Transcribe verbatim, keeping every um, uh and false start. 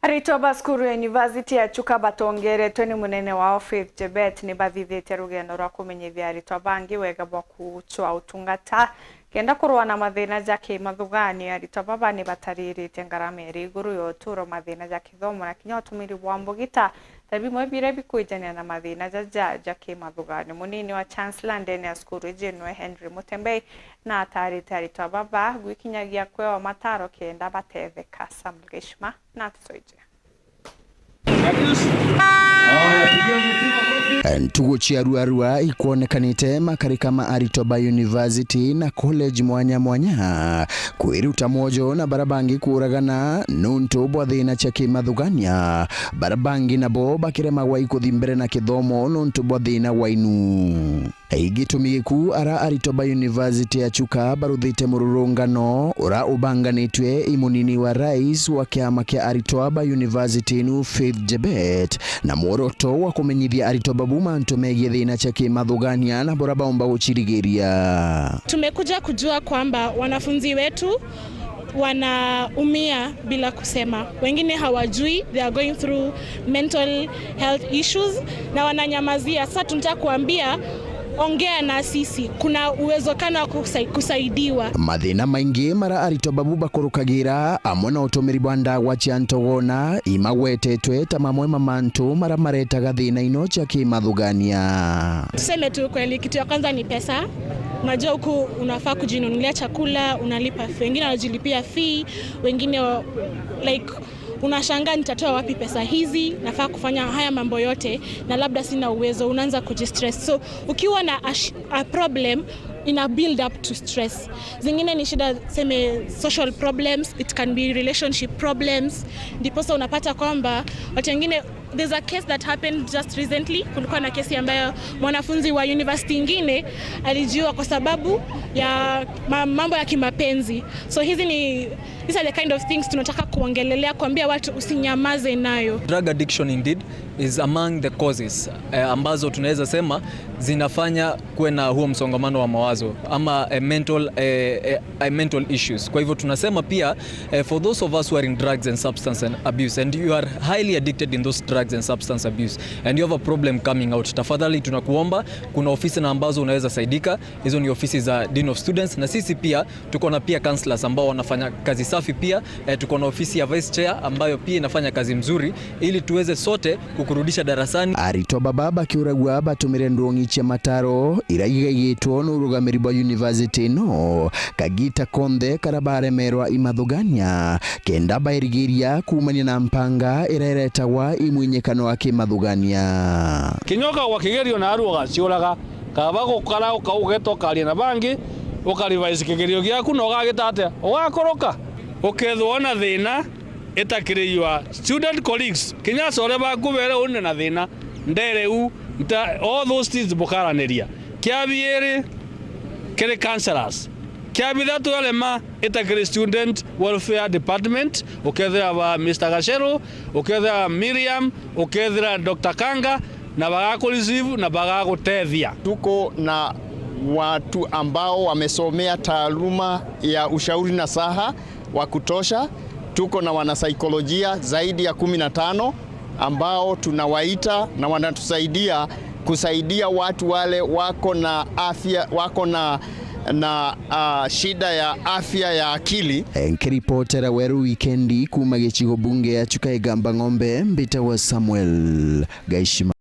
Aritwa ba cukuru ya University ya Chuka batongeretwe ni munene wao Faith Chebet ni bathithitie rugendo rwa kumenyithia aritwa bangi wega bwa kucwa utungata kenda kurua na mathina ja kimathugani. Aritwa baba ni batariritie ngarama iri iguru ya uturo, mathina ja kithomo na kinya utumiri bwa mbugita ta bimwe biria bikwijania na mathina jaja ja kimathugani. Munini wa Chancellor ndene ya cukuru iji niwe Henry Mutembei na atarite aritwa baba gwikinyagia kwewa mataro kenda batetheka. Samuel Geshima na atucoirie. Ntugu cia ruarua ikwonekanite makarika ma aritwa ba university na college mwanya mwanya kwiruta mwojo na bara bangi kuuragana nuntu bwa thina cia kimathugania, bara bangi nabo bakiremagwa ikuthi mbere na kithomo nuntu bwa thina wa inu. Igitumi giku ara aritwa ba university ya Chuka baruthite mururungano ura ubanganitwe i munini wa rais wa kiama kia aritwa ba university inu Faith Chebet na mworoto wa kumenyithia aritwa babu mantu megie thina cia kimathugania na bura baumba gucirigiria. Tumekuja kujua kwamba wanafunzi wetu wanaumia bila kusema. Wengine hawajui, they are going through mental health issues na wananyamazia. Sasa tunataka kuambia, ongea na sisi, kuna uwezekano wa kusai-, kusaidiwa. Mathina maingi mara aritwa babu bakurukagira amwe na utumiri bwa ndagwa cia ntogona imagwetetwe ta mamwe ma mantu mara maretaga thina ino cia kimathugania. Tuseme tu kweli, kitu ya kwanza ni pesa. Unajua huku unafaa kujinunulia chakula, unalipa fee, wengine wanajilipia fee, wengine wa-, like, unashangaa, "Nitatoa wapi pesa hizi? Nafaa kufanya haya mambo yote na labda sina uwezo." Unaanza kujistress. So ukiwa na a sh-, a problem, ina build up to stress. Zingine ni shida, seme social problems, it can be relationship problems. Ndiposa unapata kwamba watu wengine, there's a case that happened just recently. Kulikuwa na kesi ambayo mwanafunzi wa university ingine alijiua kwa sababu ya ma-, mambo ya kimapenzi. So hizi ni, these are the kind of things tunataka kuongelelea, kuambia watu usinyamaze nayo. Drug addiction indeed is among the causes, eh, ambazo tunaweza sema zinafanya kuwe na huo msongamano wa mawazo ama, eh, mental, eh, eh, eh, mental issues. Kwa hivyo tunasema pia, eh, for those of us who are in drugs and substance and abuse and you are highly addicted in those drugs and substance abuse and you have a problem coming out, tafadhali tunakuomba, kuna ofisi na ambazo unaweza saidika. Hizo ni ofisi za Dean of Students, na sisi pia tuko na pia counselors ambao wanafanya kazi safi pia. Eh, tuko na ofisi ya vice chair ambayo pia inafanya kazi mzuri ili tuweze sote kukurudisha darasani. Aritwa baba bakiuragua batumire ndwong'i cia mataro iria igaigitwo ni urugamiri bwa university ino kagita konthe kara baremerwa imathugania kenda bairigiria kuumania na mpanga iria iretagwa imwinyikano wa kimathugania. Kinya ukagwa kigerio na aru ugaciuraga, kaba gukara uka-, ugeta ukaria na bangi, ukarevise kigerio giaku na ugagita atia? Ugakuruka. Ukethirwa na thina itakiri your student colleagues. Kinya acore baku bere uni na thina, ndere u, nta-, all those things bukaraniria. Kia biiri, kiri counselors. Kia bithatu arema itakiri student welfare department, ukethira ba Mister Gacheru, ukethira Miriam, ukethira Doctor Kanga, na bagakureceive na bagagutethia. Tuko na watu ambao wamesomea taaluma ya ushauri nasaha wa kutosha. Tuko na wanasaikolojia zaidi ya kumi na tano ambao tunawaita na wanatusaidia kusaidia watu wale wako na afya, wako na, na, ah, shida ya afya ya akili. Nkiripotera Weru Wikendi kuuma gicigo bunge ya Chuka Igamba Ng'ombe, mbitagwa Samuel Gaishima.